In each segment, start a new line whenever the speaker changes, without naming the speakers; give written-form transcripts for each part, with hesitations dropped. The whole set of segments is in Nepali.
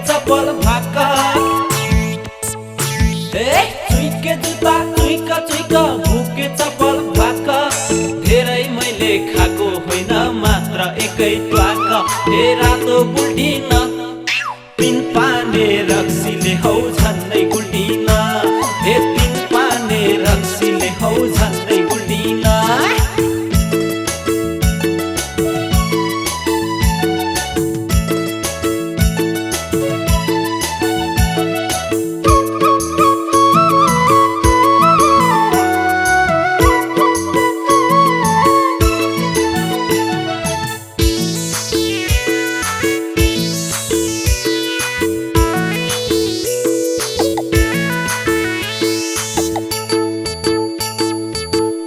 चप्पल भाका चुइके जुत्ता चुइक भुके चप्पल भाका धेरै मैले खाको होइन मात्र एकै ट्वाक रातो बुल्टिन तीन पाने रक्सीले हौ झन्डै गुल्टिन तीन पाने रक्सीले हौ झन्डै गुल्टिन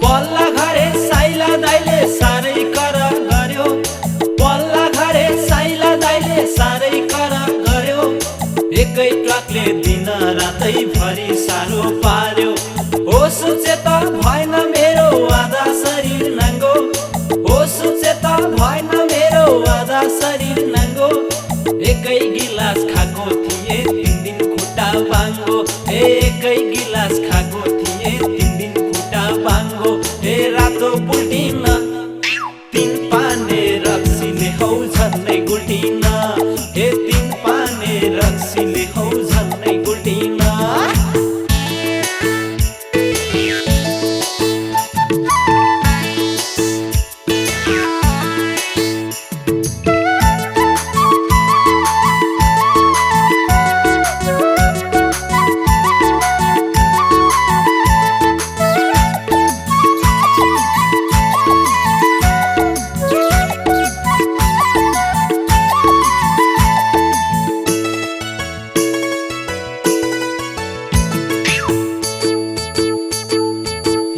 पल्ला घरे साइला दाइले सारै कर गर्यो पल्ला घरे साइला दाइले सारै कर गर्यो एकै ट्वाकले दिन रातै भरि सारो पार्यो हो सोचे त भएन मेरो आधा शरीर नाङ्गो हो सोचे त भएन मेरो आधा शरीर नाङ्गो एकै गिलास खाको थिए 3 दिन खुट्टा बाङ्गो एकै गिलास खाको थिए 3 दिन खुट्टा बाङ्गो रातो बुल्टिन तीन पाने रक्सीले हौ झन्डै गुल्टिन तीन पाने रक्सीले हौ झन्डै गुल्टिन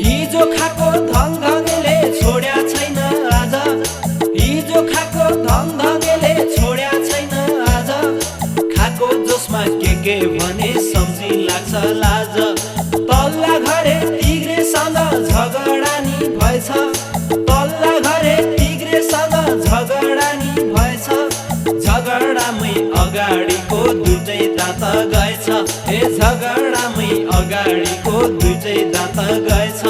हिजो खाको धङधङेले छोड्या छैन आज हिजो खाको धङधङेले छोड्या छैन आज खाको जोसमा के भने सम्झी लाग्छ लाज तल्ला घरे तिग्रेसँग झगडा नि भएछ तल्ला घरे तिग्रेसँग झगडा नि भएछ झगडामै अगाडिको दुईटै दाँत गएछ झगडामै अगाडिको दुईटै दाँत गएछ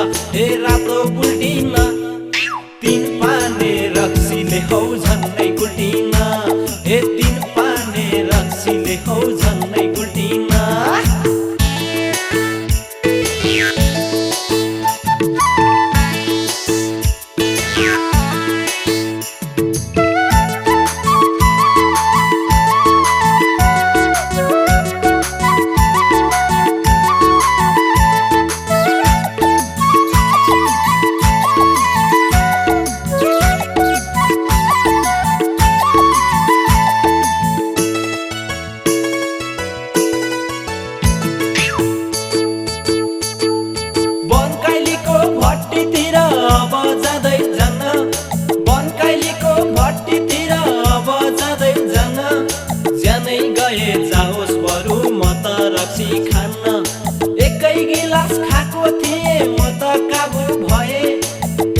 रातो बुल्टिन तीन पाने रक्सीले हौ झन्डै गुल्टिन तीन पाने रक्सीले हौ झन्डै गुल्टिन भट्टीतिर अब जाँदै जान बनकाइलीको भट्टीतिर अब जाँदै जान ज्यानै गए जाओस् बरु म त रक्सी खान्न एकै गिलास खाको थिए म त काबु भए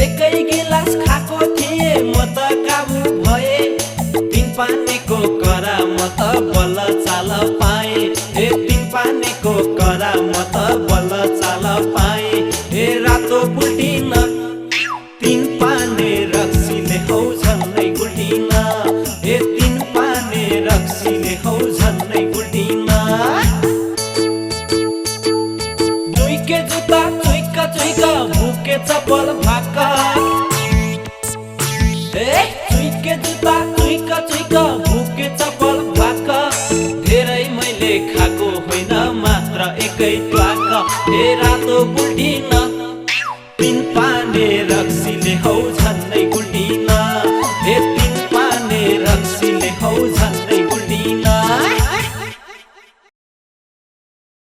एकै गिलास खाको थिए म त काबु भए तीन पानेको करा म त बल्ल चाल पाए तीन पानेको करा म त बल्ल चाल पाए रातो बुल्टिन तीन पाने रक्सीले हौ झन्डै गुल्टिन तीन पाने रक्सीले हौ झन्डै गुल्टिन दुईके जुत्ता चुइक भुके चप्पल भाका चुइके जुत्ता चुइक भुके चप्पल भाका धेरै मैले खाको होइन मात्र एकै ट्वाक रातो बुल्टिन तीन पाने रक्सीले हौ झन्डै गुल्टिन तीन पाने रक्सीले हौ झन्डै गुल्टिन